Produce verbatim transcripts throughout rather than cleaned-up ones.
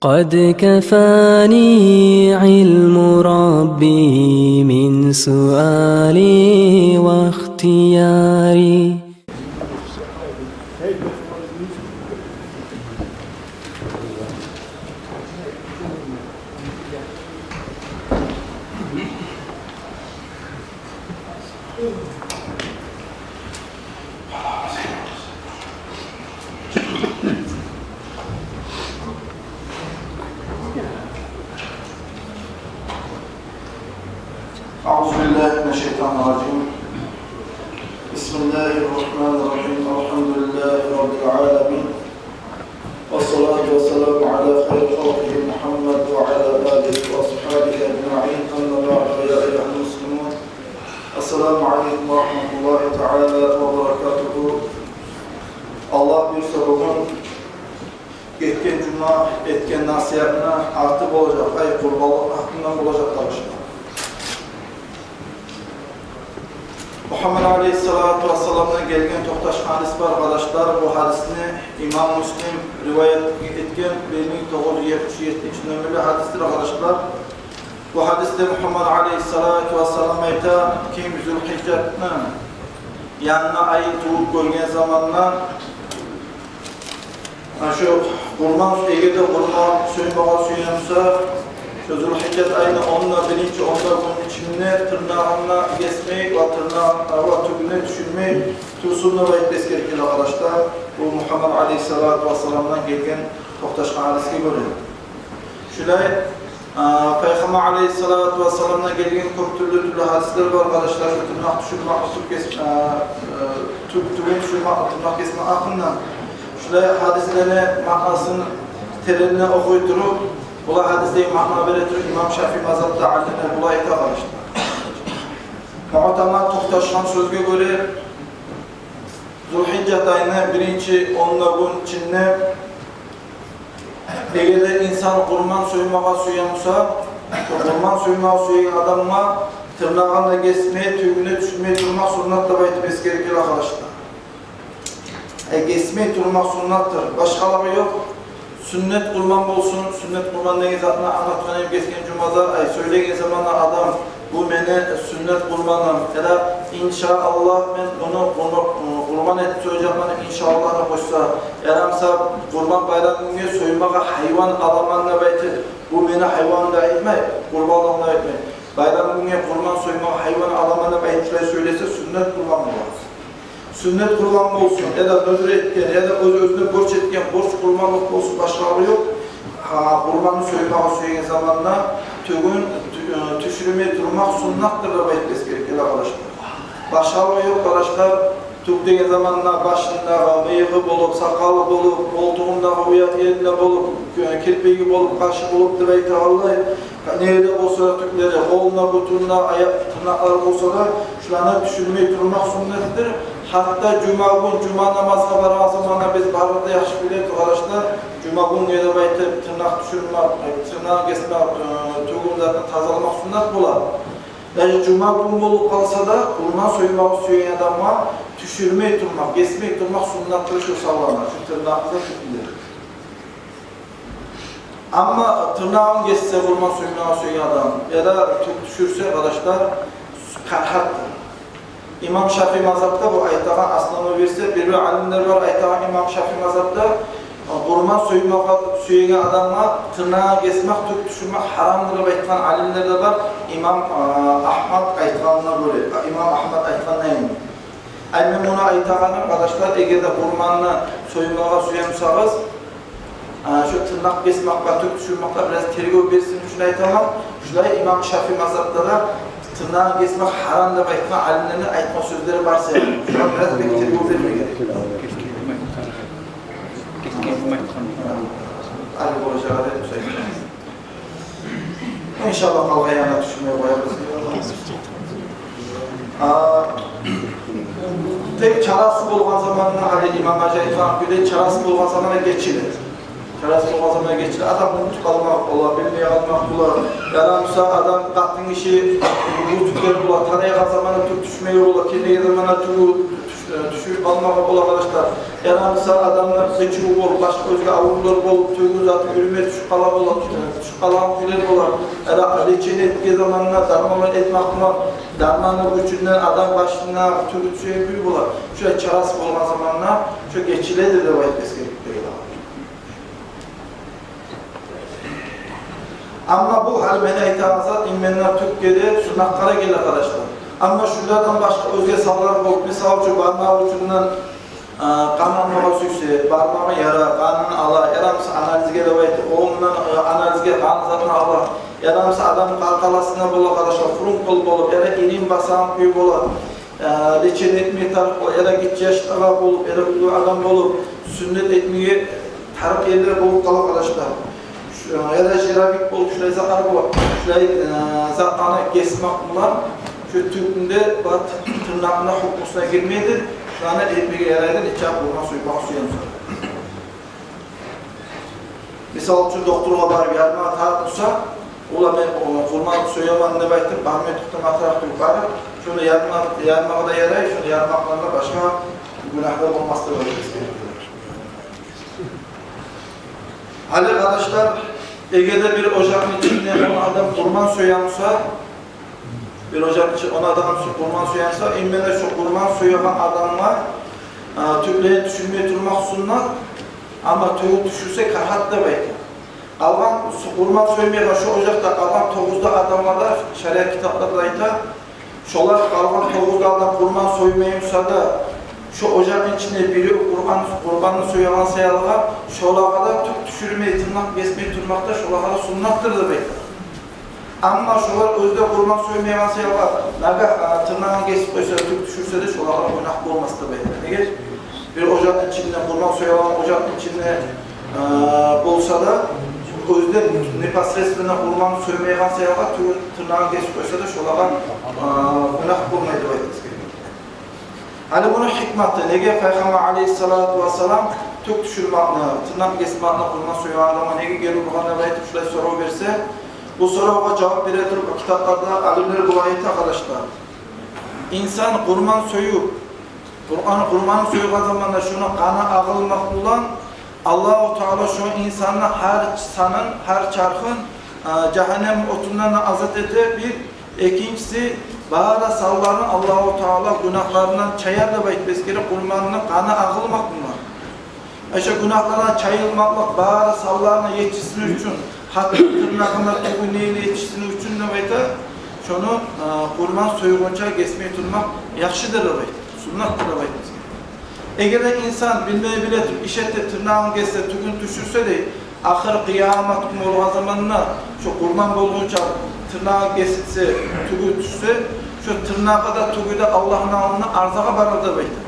قد كفاني علم ربي من سؤالي واختياري. أعوذ بالله من الشيطان الرجيم. بسم الله الرحمن الرحيم. الحمد لله رب العالمين. والصلاة والسلام على خير خلقه محمد وعلى آله وأصحابه أجمعين. أما بعد، فيا أيها المسلمون، السلام عليكم ورحمة الله تعالى وبركاته. Аллагь буюрса, бугюн гетген жума этген насигьатны арты болажакъ, ай, къурбанлыкъ гьакъындан болажакъ, къардашлар. Мугьаммад алейгьиссалату вассаламдан гелген токъташгъан гьадис бар, къардашлар. Бу гьадисни имам Муслим риваят этген, бир минг тогъуз юз етмиш еттинчи номерлу гьадисдир, къардашлар. Бу гьадисде Мугьаммад алейгьиссалату вассалам айта: ким Зулгьижжатны янгы айын тувуп гёрген заманда, шу къурбан, эгер де къурбан соймагъа сюе буса, шу Зулгьижжат айны он да биринчи, он да биринчи гюн ичинде тырнагъын да гесмей ва тырнагъын, ва тюгюн де тюшюрмей турсун деп айтып эсгере, къардашлар. Бу Мугьаммад алейгьиссалату вассаламдан гелген токъташгъан гьадисге гёре. Шулай, а, Пайхаммар алейгьиссалату вассаламдан гелген кёп тюрлю-тюрлю гьадислер бар, къардашлар, шу тырнакъ тюшюрмек, тюк гес-, а, а, тюк, тюгюн тюшюрмек, тырнакъ гесмек гьакъындан. Шулай гьадислени маънасын теренине охуй туруп, булай гьадисдеги маъна бере туруп, имам Шафии мазгьабда алимлер булай айта, къардашлар. Муътамад токъташгъан сёзге гёре, Зулгьижжат айны биринчи он да гюн ичинде эгер де инсан къурбан соймагъа сюе буса, къурбан соймагъа сюеген адамгъа тырнагъын да гесмей, тюгюн де тюшюрмей турмакъ суннат деп айтып эсгере, къардашлар. Э, гесмей турмакъ суннатдыр, башгъалыгъы ёкъ. Суннат къурбан болсун, суннат къурбан деген затны англатгъан эдим гетген жумада, ай, сёйлеген заманда адам: «Бу мени суннат къурбаным, яда, иншааллагь, мен муну къурба-, къурбан этип сояжакъман, иншааллагь», — деп къойса, яда буса къурбан байрам гюнге соймагъа гьайван аламан деп айтып, «Бу мени гьайваным», — деп айтмай, къурбанлыгъым деп айтмай, байрам гюнге къурбан соймагъа гьайван аламан деп айтып сёйлесе, суннат къурбан бола. Суннат къурбан болсун, яда нюзюр этген, яда оьз-оьзюне борч этген, борч къурбанлыкъ болсун, башгъалыгъы ёкъ. Гьа, къурбанны соймагъа сюеген заманда тюгюн тю-, э, тюшюрмей турмакъ суннатдыр деп айтып эсгере, къардашлар. Башгъалыгъы ёкъ, къардашлар, тюк деген заманда башындагъы мыйыгъы болуп, сакъалы болуп, къолтугъундагъы уят еринде болуп, э, кирпиги болуп, къашы болуп деп айтагъанлай, неде болса да тюклери, къолунда, бутунда, аякъ тырнакълары болса да, шуланы тюшюрмей турмакъ суннатдыр. Гьатта жума гюн, жума намазгъа барагъан заманда, биз бары да яхшы билебиз, къардашлар, жума гюн не деп айтып тырнакъ тюшюрмек, э, тырнагъын гесмек, э, тюгюн затны тазаламакъ суннат бола. Даже жума гюн болуп къалса да, къурбан соймагъа сюеген адамгъа тюшюрмей турмакъ, гесмей турмакъ суннатдыр шу савланы, шу тырнагъын да, тюгюн де. Амма тырнагъын гессе къурбан соймагъа сюеген адам, яда тюк тюшюрсе, къардашлар, карагьатдыр. Имам Шафии мазгьабда бу айтагъан, основной версия, бир-бир алимлер бар айтагъан, имам Шафии мазгьабда къурбан соймагъа сюеген адамгъа тырнагъын гесмек, тюк тюшюрмек гьарамдыр деп айтгъан алимлер де бар. Имам, а, Агьмад айтгъанына гёре, имам Агьмад айтгъанына гёре. Ай, мен муну айтагъаным, къардашлар, эгер де къурбанны соймагъа сюе бусагъыз, а, шу тырнакъ гесмекге, тюк тюшюрмекге бираз тергев берсин учун айтаман. Шулай имам Шафии мазгьабда да тырнагъын гесмек гьарам деп айтгъан алимлени айтгъан сёзлери бар саялы. Шугъар бираз бек тергев бермеге герек. Гетген жума айтгъан. Гьали болажагъы деп айтгъан. Иншаллагь, къалгъан янына тюшюрмей къоярбыз. А, тек чарасы болгъан заманда, гьали имам гьажи айтгъан кюйде, чарасы болгъан заманда гечиле. Чарасыз болгъан заманда гечиле, адам унутуп къалмакъ бола, билмей къалмакъ бола. Яда буса адам, къатын гиши, унутуп къалып бола, тарайгъан заманда тюк тюшмеге бола, киринеген заманда тюгю тюш-, э, тюшюп къалмагъа бола, къардашлар. Яда буса адамны къычыву болуп, башгъа оьзге аврувлар болуп, тюгю заты юрюме тюшюп къала бола, тюшюп къалагъан кюйлер бола. Яда лечение этген заманда дарманлар этмек булан, дарманны гючюнден адам башына тюгю тюшеген кюй бола. Шулай чарасыз болгъан заманда шо гечиледир деп айтып эсгерип берген. Амма бу гьали мен айтагъан зат именно тюкге де, тырнакъгъа да геле, къардашлар. Амма шулардан башгъа оьзге санлар болуп, мисал учун, бармагъы учундан, э, къан алмагъа сюйсе, бармагъы яра, къанын ала, ярамаса анализге деп айтып, ондан, э, анализге къан затын ала, ярамаса адамны къаркъарасына бола, къардашлар, фурункул болуп, яда ирин басагъан кюй бола. Э, лечение этмеге тарыкъ бола, яда гиччи яшлагъа болуп, яда уллу адам болуп, сюннет этмеге тарыкъ ерлер болуп къала, къардашлар. Шу, э, яда жировик болуп, шулай затлар бола. Шулай, э, затланы гесмек булан, шу тюкню де, бат, тырнакъны гьукмусуна гирмейди. Шуланы этмеге ярайды, нечакъы къурман соймагъа сюе буса. Мисал учун, докторгъа барып, ярмагъы тарыкъ буса, ола мен, о, къурман сояман деп айтып, бармай токътама тарыкъ тюгюл барып, шону ярма-, ярмагъа да ярай, шону ярмакъдан да башгъа гюнагьлар болмас деп айтып эсгере. Гьали, къардашлар, эгер де бир ожакъны ичинде он адам къурман соя буса, бир ожакъны ичинде он адам къурман соя буса, именно шо къурман соягъан адамгъа, э, тюклени тюшюрмей турмакъ суннат, амма тюгюн тюшюрсе карагьат деп айта. Къалгъан, къурман соймайгъан шо ожакъда къалгъан тогъуз да адамгъа да шариат китапларда айта, шолар, къалгъан тогъуз да адам къурман соймай буса да, шо ожакъны ичинде бири къурман, къурманны соягъан саялы, шолагъа да тюк тюшюрмей, тырнакъ гесмей турмакъ да шолагъа да суннатдыр деп айта. Амма шолар оьзлер къурман соймайгъан саялы, нагагь, а, тырнагъын гесип къойса, тюк тюшюрсе де, шолагъа да гюнагь болмас деп айта. Неге? Бир ожакъны ичинде, къурман соягъан ожакъны ичинде, э, болса да, оьзлер непосредственно къурман соймайгъан саялы, тюк, тырнагъын гесип къойса да, шолагъа, э, гюнагь болмай деп айтмагъа герек. Гьали муну гьикматы, неге Пайхаммар алейгьиссалату вассалам тюк тюшюрмекни, тырнакъ гесмекни къурман сойгъан адамгъа неге гери ургъан деп айтып, шулай сорав берсе, бу соравгъа жавап бере туруп, китапларда алимлер булай айта, къардашлар. Инсан къурман союп, къурман, къурманны сойгъан заманда шону къаны агъылмакъ булан Аллагьу Таала шо инсанны гьар санын, гьар чархын, э, жагьаннем отундан азат эте бир. Экинчиси, бары санларын Аллагьу Таала гюнагьларындан чаяр деп айтып эсгере, къурманны къаны агъылмакъ булан. Аша гюнагьлардан чайылмакълыкъ бары санларына етишсин учун, гьатта тырнагъына, тюгюне етишсин учун деп айта, шону, э, къурман сойгъунча гесмей турмакъ яхшыдыр деп айта, суннатдыр деп айта. Эгер де инсан билмей-биле туруп иш этип тырнагъын гессе, тюгюн тюшюрсе де, ахыр къыямат гюн болгъан заманда шо къурман болгъунча тырнагъы гесилсе, тюгю тюшсе, шо тырнагъы да, тюгю де Аллагьны алдына арзагъа барар деп айта.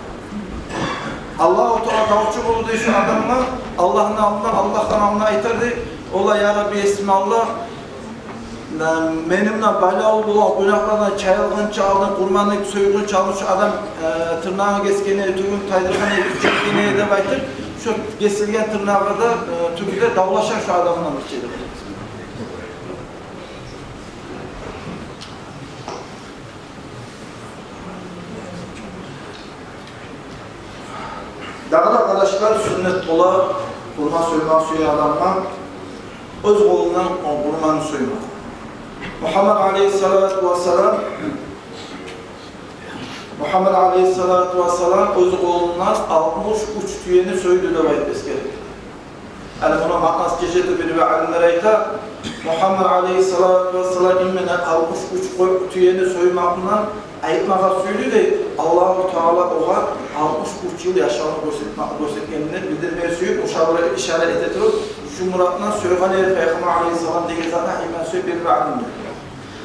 Аллагьу Таала давчу болур дей шо адамгъа, Аллагьны алдына, Аллагьны алдына айтар дей: «Олай, я Рабби, Есим Аллагь, мени булан байлавлу болгъан гюнагьлардан чайылгъынча алдын, къурманны сойгъунча алдын шо адам, э, тырнагъын гесгени, тюгюн тайдыргъаны, тюгюн чекгени», — деп айтып, шо гесилген тырнагъы да, э, тюгю де давлашар шо адамны булан бирче деп. Дагъы да, къардашлар, суннат бола къурман соймагъа сюеген адамгъа оьз къолундан къурманны соймакъ. Мугьаммад алейгьиссалату вассалам, Мугьаммад алейгьиссалату вассалам оьз къолундан алтмыш уьч тюени сойду деп айтып эсгере. Гьали муну маънасы чече де, бир-бир алимлер айта, Мугьаммад алейгьиссалату вассалам именно алтмыш уьч къой, тюени соймакъ булан айтмагъа сюйдю дей, Аллагьу Таала огъар алтмыш уьч йыл яшавну гёрсетме-, гёрсетгенин билдирмеге сююп, ушагъа ишара эте туруп, шу муратны сёйлеген эди Пайхаммар алейгьиссалам деген затны айтмагъа сюе бир-бир алимлер.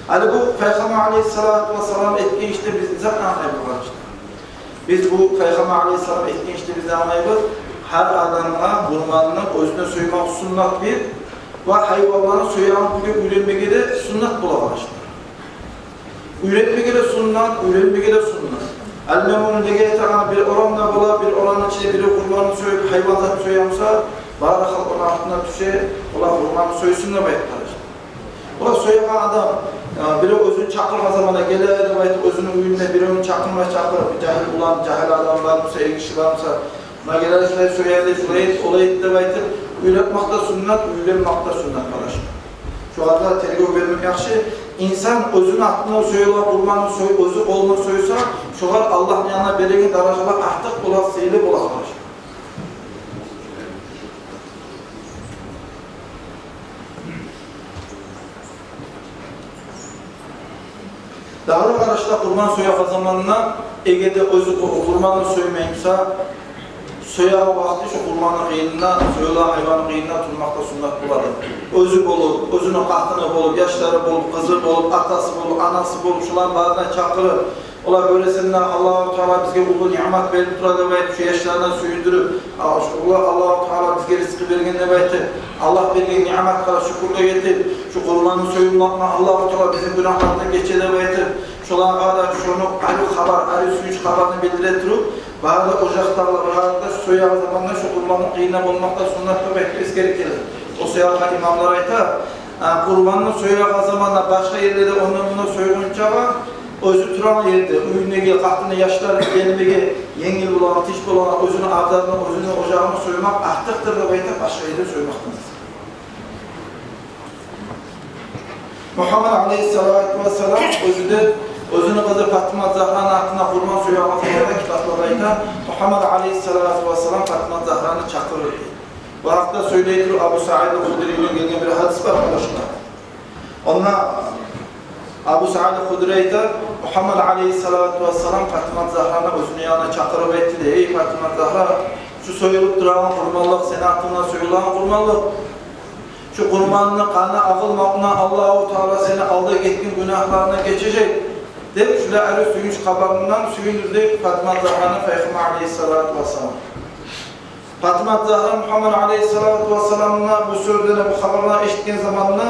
Гьали бу Пайхаммар алейгьиссалату вассалам этген ишде биз не затны англайбыз, къардашлар? Биз бу Пайхаммар алейгьиссалам этген ишде биз англайбыз, гьар адамгъа къурманны оьзюне соймакъ суннат бир, ва гьайванланы соягъан кюйге уьйренмеге де суннат бола, къардашлар. Уьйретмеге де суннат, уьйренмеге де суннат. Гьали мен муну неге айтагъан, бир орамда бола, бир орамны ичинде бири къурманны союп, гьайван зат соя буса, Бары халкъ ону артына тюше, олар къурманны сойсун деп айтып къарашгъан. Олар соягъан адам, э, бирев оьзюн чакъыргъан заманда геле деп айтып, оьзюню уьюнде биревню чакъырмай чакъырып, бир жагьил улан, жагьил адам бар буса, эркиши бар буса, муна геле, шулай сояйыкъ, шулай эт, олай эт деп айтып, уьйретмакъ да суннат, уьйренмек де суннат, къардашлар. Шогъар да тергев бермек яхшы. Инсан оьзюню атына союлгъан къурманны сой-, оьзю къолуна сойса, шогъар Аллагьны янына береген даражалар артыкъ бола, сыйлы бола, къардашлар. Дагъы да, къардашлар, къурман соягъан заманда, эгер де оьзю къу-, къурманны соймай буса, соягъан вакъти шо къурманны къырыйында, союлагъан гьайванны къырыйында турмакъ да суннат болады. Оьзю болуп, оьзюню къатыны болуп, яшлары болуп, къызы болуп, атасы болуп, анасы болуп, шуланы барын да чакъырып, олар: «Гёресен де, Аллагьу Таала бизге уллу ниъмат берип тура», — деп айтып, шо яшларын сююндюрюп, а, шо, олар: «Аллагьу Таала бизге ризкъы берген», — деп айтып, Аллагь берген ниъматгъа шюкюрлюк этип, шо къурманны союлмакъ булан Аллагьу Таала бизин гюнагьлардан гече деп айтып, шолагъа да шону арив хабар, арив сююнч хабарын билдире туруп, бары да ожакъдагъылар, бары да соягъан заманда шо къурманны къырыйында болмакъ да суннат деп айтып эсгерип геле. О саялы имамлар айта, а, къурманны соягъан заманда башгъа ерлерде онда-мунда сойгъунчагъа, оьзю турагъан ерде, уьюндеги къатыны, яшлары гелмеге енгил болагъан, тынч болагъан, оьзюню абзарында, оьзюню ожагъында соймакъ артыкъдыр деп айта башгъа ерде соймакъдан. Мугьаммад алейгьиссалату вассалам оьзю де, оьзюню къызы Фатима Загьраны атына къурман соягъан заманда, китапларда айта, Мугьаммад алейгьиссалату вассалам Фатима Загьраны чакъырыр дей. Бу гьакъда сёйлей туруп Абу Саид аль-Худриден гелген бир гьадис бар, къардашлар. Онда Абу Саид аль-Худри айта, Мугьаммад алейгьиссалату вассалам Фатима Загьраны оьзюню янына чакъырып айтды дей: «Эй, Фатима Загьра, шу союлуп турагъан къурманлыкъ, сени атынга союлагъан къурманлыкъ. Шу къурманны къаны агъылмакъ булан Аллагьу Таала сени алда гетген гюнагьларынгдан гечежек», — деп, шулай арив сююнч хабарындан сююндюрдю Фатима Загьраны Пайхаммар алейгьиссалату вассалам. Фатима Загьра Мугьаммад алейгьиссалату вассаламны бу сёзлерин, бу хабарланы эшитген заманда,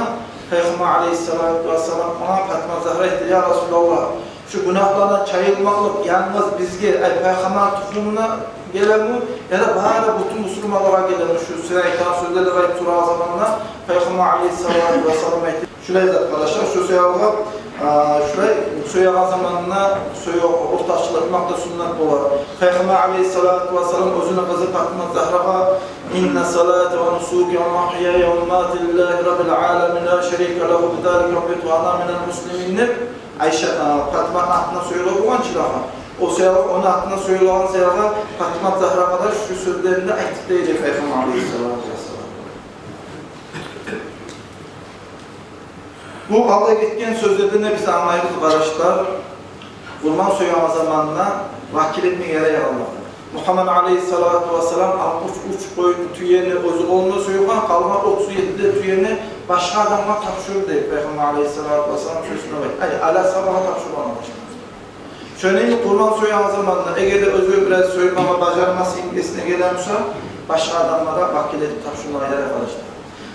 Пайхаммар алейгьиссалату вассалам, огъар Фатима Загьра айтды: «Я Расулаллагь, шу гюнагьлардан чайылмакълыкъ янгыз бизге, ай, Пайхаммар тухумуна гелеми, яда бары да бютюн бусурманлагъа гелеми шу сен айтагъан сёзлер?» — деп айтып сорагъан заманда, Пайхаммар алейгьиссалату вассалам айтды: «Шулай зат, къардашлар, шу соягъан, а, шулай соягъан заманда союп, ортакъчылыкъ этмакъ да суннат бола». Пайхаммар алейгьиссалату вассалам оьзюню къызы Фатима Загьрагъа: «Инна салати ва нусуки ва махьяя ва мамати лиллагьи раббил аламин ла шарика лагьу, бизалика умирту ва ана минал муслимин», — деп, Айша, а, Фатиманы атына союлагъан чакъы. О саялы ону атына союлагъан саялы Фатима Загьрагъа да шу сёзлерин де айтып дей Пайхаммар алейгьиссалату вассалам. Бу алда гетген сёзлерден де биз англайбыз, къардашлар, къурман соягъан заманда вакил этмеге ярай Аллагьгъа. Мугьаммад алейгьиссалату вассалам алтмыш уьч къой, тюени оьзю къолунда сойгъан, къалгъан отуз етти де тюени башгъа адамгъа тапшурду дей Пайхаммар алейгьиссалату вассалам, сёзюне бай. Ай, ала сабагъа тапшургъан башгъа. Шону йимик къурман соягъан заманда, эгер де оьзю бираз соймагъа бажармаса, эсине геле буса, башгъа адамлагъа вакил этип тапшурмагъа ярай, къардашлар.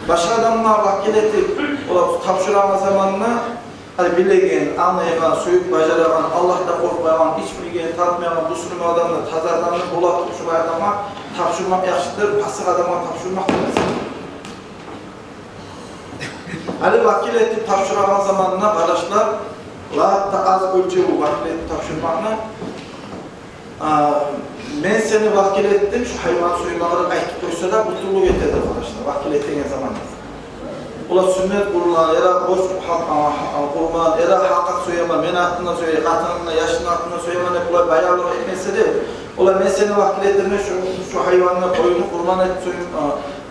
Башгъа адамлагъа вакил этип, олар тапшурагъан заманда, гьали билеген, англайгъан, союп бажарагъан, Аллагьдан къоркъагъан, ичмейген, тартмайгъан, бусурман адамны, таза адамны бола туруп, шолай адамгъа тапшурмакъ яхшыдыр, пасыкъ адамгъа тапшурмакъдан эсе. Гьали вакил этип тапшурагъан заманда, къардашлар, лап да аз оьлчев бу вакил этип тапшурмакъны. А, «Мен сени вакил этдим шу гьайван соймагъа», — деп айтып къойса да, къутуллукъ этеди, къардашлар, вакил этеген заманда. Олар сюннет къурман, яда борч гьакъ-, а, а, къурман, яда гьакъ сояман, мени атымдан сояман, къатынымны, яшымны атындан сояман деп, олар баянлыкъ этмесе де, олар «Мен сени вакил этдим шу, шу гьайванны, къойну къурман этип сой-, а,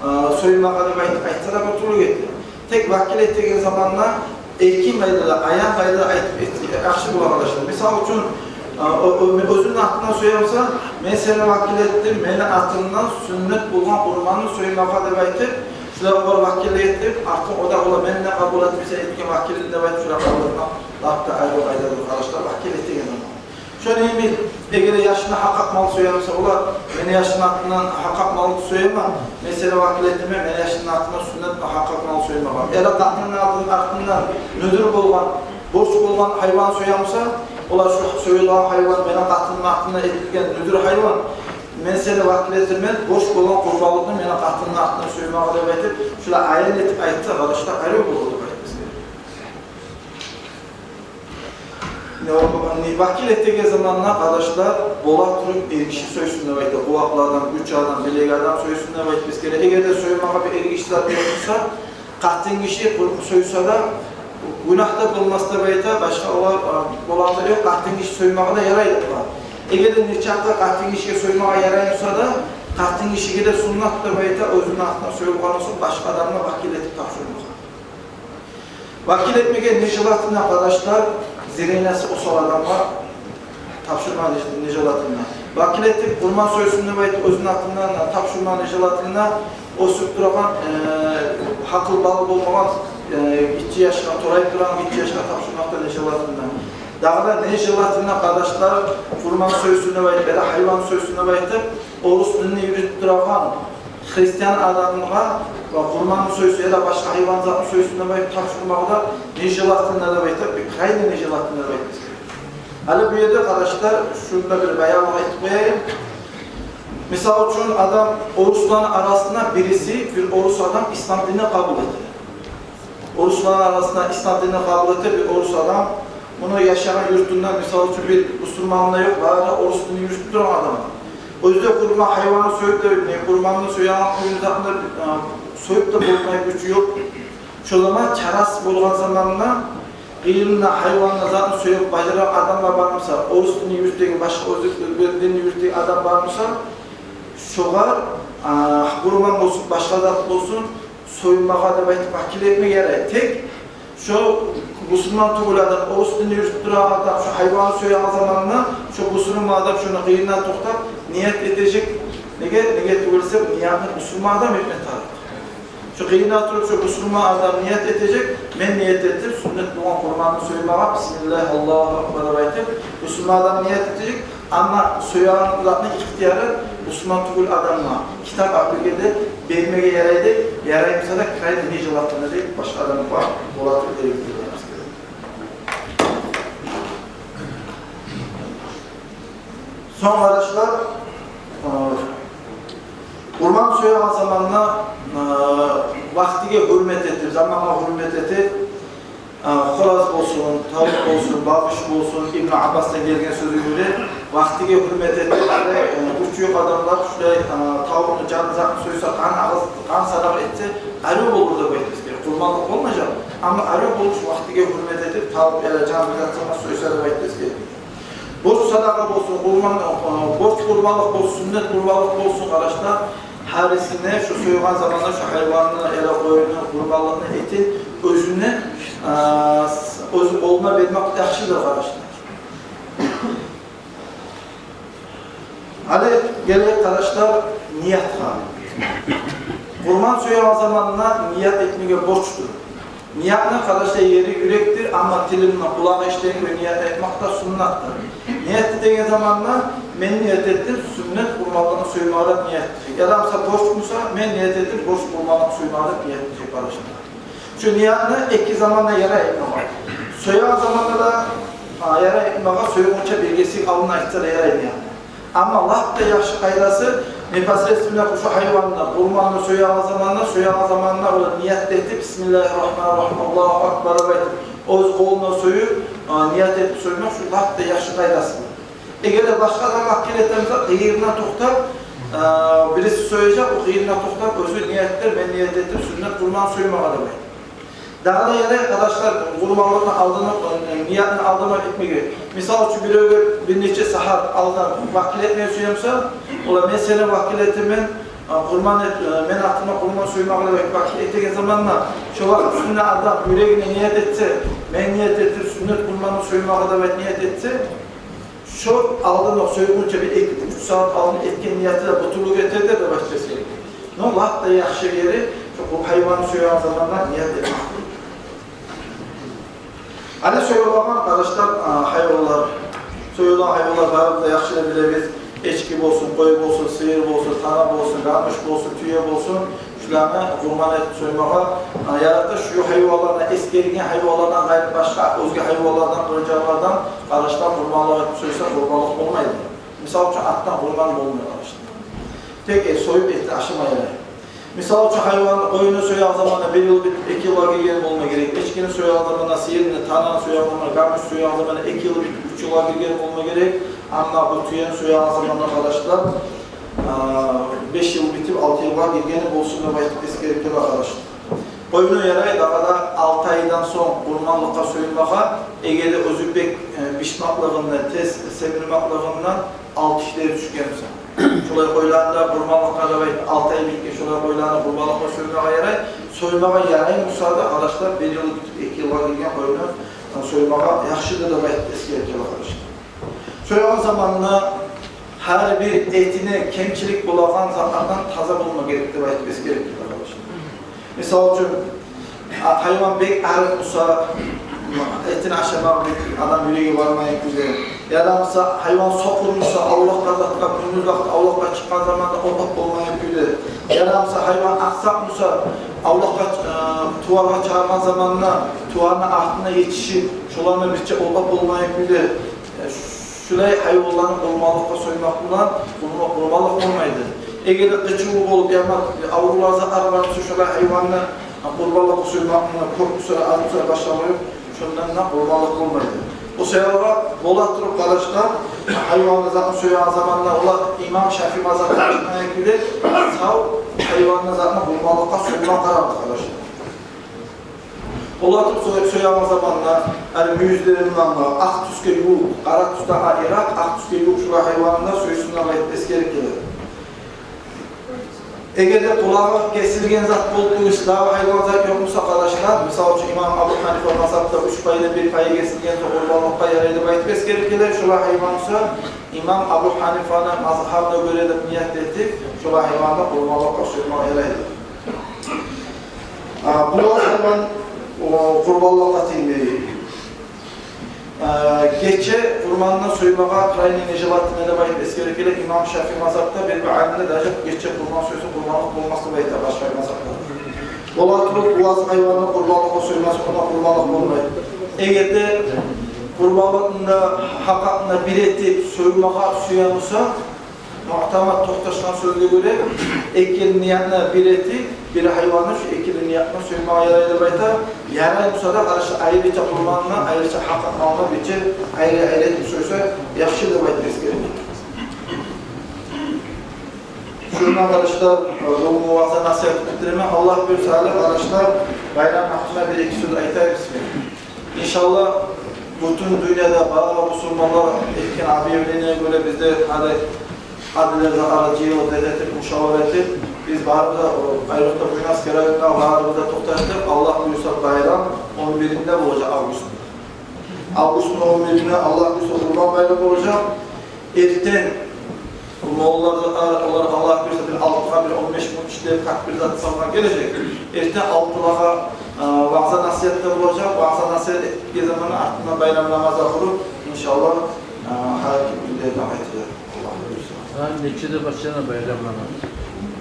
а, соймагъа», — деп айтып айтса да, къутуллукъ этеди. Тек вакил этеген заманда эркин къайдада, аян къайдада айтып этсе яхшы бола, къардашлар. Мисал учун, а, о, о, оьзюню атындан соя буса: «Мен сени вакил этдим мени атымдан сюннет болгъан къурманны соймагъа», — деп айтып, шулай огъар вакил этип, артын о да, олар: «Мен де къабул этдим сен этген вакилни», — деп айтып, шулай къабул этмек лап да айры къайдадыр, къардашлар, вакил этеген заманда. Шону йимик, эгер яшына гьакъ мал соя буса, олар: «Мен яшымны атындан гьакъ мал сояман, мен сени вакил этдим мени яшымны атындан сюннет гьакъ мал соймагъа». Яда къатынны артындан нюдюр болгъан, борч болгъан гьайван соя буса, олар: «Шу союлагъан гьайван мени къатынымны атындан этилген нюдюр гьайван, Мен сени вакил этемен борч болгъан къурбанлыкъны мени къатынымны атына соймагъа деп айтып, шулай аян этип айтса, къардашлар, арив болур деп айтмас герек. Не, вакил этеген заманда, къардашлар, бола туруп эргиши сойсун деп айта. Къувватлы адам, гючлю адам, билеги адам сойсун деп айтмас герек. Эгер де соймагъа бир эргиши зат ёкъ буса, къатынгиши сойса да, гюнагь да болмас деп айта. Башгъа олар, а, бола да ёкъ, къатынгиши соймагъа да ярай деп бар. Эгер де нечакъы къатынгишиге соймагъа ярай буса да, къатынгишиге де суннат деп айта, оьзюню атына союлгъан сонг башгъа адамгъа вакил этип тапшурмагъа. Вакил этмеге не желательно, къардашлар, зеренасы осал адамгъа тапшурма не, не желательно. Вакил этип, къурман сойсун деп айтып, оьзюню атындан тапшурма не желательно. Оьсюп турагъан, э, гьакъыл-балы болмагъан, э, гиччи яшгъа, торайып турагъан гиччи яшгъа тапшурмакъ да не желательно. Дагъы да не желательно, къардашлар, къурман сойсун деп айтып, яда гьайван сойсун деп айтып, орус динни юрютюп турагъан христиан адамгъа ва къурманны сойсун яда башгъа гьайван затны сойсун деп айтып тапшурмагъы да не желательно деп айтып, бир крайне не желательно деп айтып. Гьали бу ерде, къардашлар, шунда бир баянлыкъ этип къояйым. Мисал учун, адам, орусланы арасында бириси, бир орус адам ислам динни къабул эте. Орусланы арасында ислам динни къабул эте бир орус адам. Муну яшагъан юртунда, мисал учун, бир бусурман да ёкъ, бары орус динни юрютюп турагъан адам. Оьзю де къурман гьайванны союп да билмей, къурманны соягъан кюйню затын да, а, союп да болмай, гючю ёкъ. Шо заман чарасыз болгъан заманда къырыйында гьайванны затын союп бажарагъан адам да бар буса, орус динни юрютеген, башгъа оьзге динни юрютеген адам бар буса, шогъар, а, къурман болсун, башгъа зат болсун, соймагъа деп айтып вакил этмеге ярай. Тек шо бусурман тюгюл адам, орус динни юрютюп турагъан адам шо гьайванны соягъан заманда, шо бусурман адам шону къырыйындан токътап, ният этежек. Неге, неге тюгюл эсе, ниятны бусурман адам этме тарыкъ. Шо къырыйында туруп шо бусурман адам ният этежек: «Мен ният этдим сюннет болгъан къурманны соймагъа, бисмиллагь, Аллагьу акбар», — деп айтып, бусурман адам ният этежек. Амма соягъан затны ихтияры бусурман тюгюл адамгъа, китап агьлюге де бермеге ярайды. Ярай буса да, крайне нежелательно деп, башгъа адамгъа бола туруп бермеге ярай. Сонг, къардашлар, э, къурман соягъан заманда, э, вакътиге гьюрмет этип, заманына гьюрмет этип, э, хораз болсун, тавукъ болсун, бабуш болсун, Ибну Аббасдан гелген сёзге гёре, вакътиге гьюрмет этип, э, гючю ёкъ адамлар шулай, э, тавукъну, жанны, затны сойса, къан агъыз, къан садагъа этсе, арив болур деп айтмас герек. Къурманлыкъ болмажакъ, амма арив болур шу вакътиге гьюрмет этип, тавукъ яда жан бир зат сама сойса деп айтмас герек. Борч садагъа болсун, къурман, э, борч къурманлыкъ болсун, сюннет къурманлыкъ болсун, къардашлар, гьарисине шо сойгъан заманда шо гьайванны яда къоюну, къурманлыкъны этин оьзюне, э, с-, оьзю къолуна бермек яхшыдыр, къардашлар. Гьали гелейик, къардашлар, ниятгъа. Къурман соягъан заманда ният этмеге борчдур. Ниятны, къардашлар, ери юрекдир, амма тилни, къулагъы эшитеген кюйде ният этмек де сюннетдир. Ният этеген заманда: «Мен ният этдим сюннет къурманлыкъны соймагъа», — деп ният этежек. Яда буса борч буса: «Мен ният этдим борч къурманлыкъны соймагъа», — деп ният этежек, къардашлар. Шу ниятны эки заманда ярай этмеге. Соягъан заманда да, а, ярай этмеге, сойгъунча бир гесек алдын айтса да ярай ниятны. Амма лап да яхшы къайдасы, непосредственно шу гьайванны, къурманны соягъан заманда, соягъан заманда ола ният этип, «Бисмиллагьи ррагьмани ррагьим, Аллагьу акбар» деп айтып, оьз къолуна союп, а, ният этип соймакъ, шу лап да яхшы къайдасы. Эгер де башгъа адам вакил эте буса, къырыйындан токътап, а, бириси сояжакъ, о къырыйындан токътап, оьзю ният этер: «Мен ният этдим сюннет къурман соймагъа», — деп айтып. Дагъы да ярай, къардашлар, къурманлыкъны алдын, э, ниятны алдын этмеге. Мисал учун, биревге бир нече сагьат алдан вакил этмеге сюе буса, ола: «Мен сени вакил этемен, э, къурман эт, э, мени атыма къурман соймагъа», — деп вакил этеген заманда, шо вакъти ичинде адам юрегине ният этсе: «Мен ният этдим сюннет къурманны соймагъа», — деп ният этсе, шо алдын о сойгъунча бир эки-уьч сагьат алдын этген нияты да бутуллукъ этер деп айтып эсгерген. Но лап да яхшы ери шо гьайванны соягъан заманда ният этмек. Гьали союлагъан, къардашлар, а, гьайванлар, союлагъан гьайванлар барыбыз да яхшы билебиз. Эчки болсун, къой болсун, сыйыр болсун, тана болсун, гамиш болсун, тюе болсун, шуланы къурман этип соймагъа, а, яратды. Шу гьайванлардан, эсгерген гьайванлардан къайры башгъа, оьзге гьайванлардан, къой-жанлардан, къардашлар, къурманлыкъ этип сойса, къурманлыкъ болмайды. Мисал учун, атдан къурман болмай, къардашлар. Тек эт союп, этни ашама ярай. Мисал учун, гьайван, къоюну соягъан заманда бир йыл битип, эки йылгъа гирген болма герек. Эчкини соягъан заманда, сыйырны, тананы соягъан заманда, гамушну соягъан заманда эки йыл битип, уьч йылгъа гирген болма герек. Амма бу тюени соягъан заманда, къардашлар, а, беш йыл битип, алты йылгъа гиргени болсун деп айтып эсгерип геле, къардашлар. Къоюну ярай дагъы да алты айдан сонг къурманлыкъгъа союлмагъа, эгер де оьзю бек, э, бишмакълыгъындан, тез семирмакълыгъындан алты ишлери тюшген буса. Шолай къойланы да къурманлыкъгъа деп айтып, алты ай битген шолай къойланы къурманлыкъгъа союлмагъа ярай. Союлмагъа ярай буса да, къардашлар, бир йыл битип, эки йылгъа гирген къоюну, э, союлмагъа яхшыдыр деп айтып эсгерип геле, къардашлар. Союлгъан заманда гьар бир этине кемчилик болагъан затлардан таза болма герек деп айтып эсгерип геле, къардашлар. Мисал учун, а, гьайван бек арыкъ буса, этин ашама бек адам юреги бармайгъан кюйде, яда буса гьайван сокъур буса, авлакъгъа затгъа, гюндюз вакъти авлакъгъа чыкъгъан заманда отлап болмайгъан кюйде, яда буса гьайван акъсакъ буса, авлакъгъа, э, туваргъа чыгъаргъан заманда туварны артына етишип, шоланы бирче отлап болмайгъан кюйде, э, шулай гьайванланы къурманлыкъгъа союмакъ булан къурма-, къурманлыкъ болмайды. Эгер де къычыву болуп, яда аврувлар, затлар бар буса, шулай гьайванны къурманлыкъгъа союмакъ булан, кёп буса, аз буса, башгъа ёкъ, шондан да къурманлыкъ болмайды. О саялы бола туруп, къардашлар, гьайванны, затны соягъан заманда олар имам Шафии мазгьабына тюшмейген кюйде, сав гьайванны, затны къурманлыкъгъа союма къаралгъан, къардашлар. Олар туруп со-, соягъан заманда, гьали мюйюзлери булангъы акъ тюсге ювукъ, къара тюсден айракъ, акъ тюсге ювукъ шулай гьайванны союсун деп айтып эсгерип геле. Эгер де къулагъы кесилген зат болуп, дагъы гьайван зат ёкъ буса, къардашлар, мисал учун, имам Абу Гьанифа мазгьабда уьч пайдан бир пайы кесилген буса, къурбанлыкъгъа ярай деп айтып эсгерип геле. Шулай гьайван буса, имам Абу Гьанифаны мазгьабына гёре деп ният этип, шулай гьайванны къурбанлыкъгъа союма ярайды. А, бу гьайван, о, къурбанлыкъгъа тиймей. А, гече къурманны союмагъа крайне нежелательно деп айтып эсгерип геле. Имам Шафии мазгьабда бир-бир алимлер даже гече къурман союса, къурбанлыкъ болмас деп айта, башгъа мазгьабда. Бола туруп, бу аз гьайванны къурбанлыкъгъа союмаса, онда къурбанлыкъ болмай. Эгер де къурбанлыкъны да гьакъ гьакъында бир этип союмагъа сюе буса, муътамад токъташгъан сёзге гёре, эки ниятны бир этип, бир гьайванны шу эки ниятны союмагъа ярай деп айта. Ярай буса да, къардашлар, айрыча къурманны, айрыча гьакъ малны бирче айры-айры этип союса, яхшы деп айтып эсгере. Шунда, къардашлар, бу ваъза-насигьатны битиремен. Аллагь буюрса, гьали, къардашлар, байрам гьакъында бир-эки сёз айтайыкъ бизге. Иншаллагь, бютюн дюньяда бары бусурманлар этген объявлениеге гёре, бизде гьали адлилер де ара жыйылып, зат этип, мушавара этип, биз барыбыз да, о, айрокъда Буйнакск районунда барыбыз да токъташдыкъ. Аллагь буюрса, байрам он биринде болажакъ августну. Августну он биринде, Аллагь буюрса, Къурбан байрам болажакъ. Эртен моллалар, олар, Аллагь буюрса, бир алтыгъа бир он беш минут ишлеп, как бир зат салгъан гележек. Эртен алтылагъа, а, ваъза-насигьат да болажакъ. Ваъза-насигьат этген заманда артындан байрам намазы къуруп, иншаллагь, а, гьар ким уьйлерине къайтажакъ, Аллагь буюрса. Гьа, нечеде башлана байрам намаз?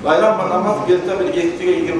Байрам намаз герти бир еттиге, йигирма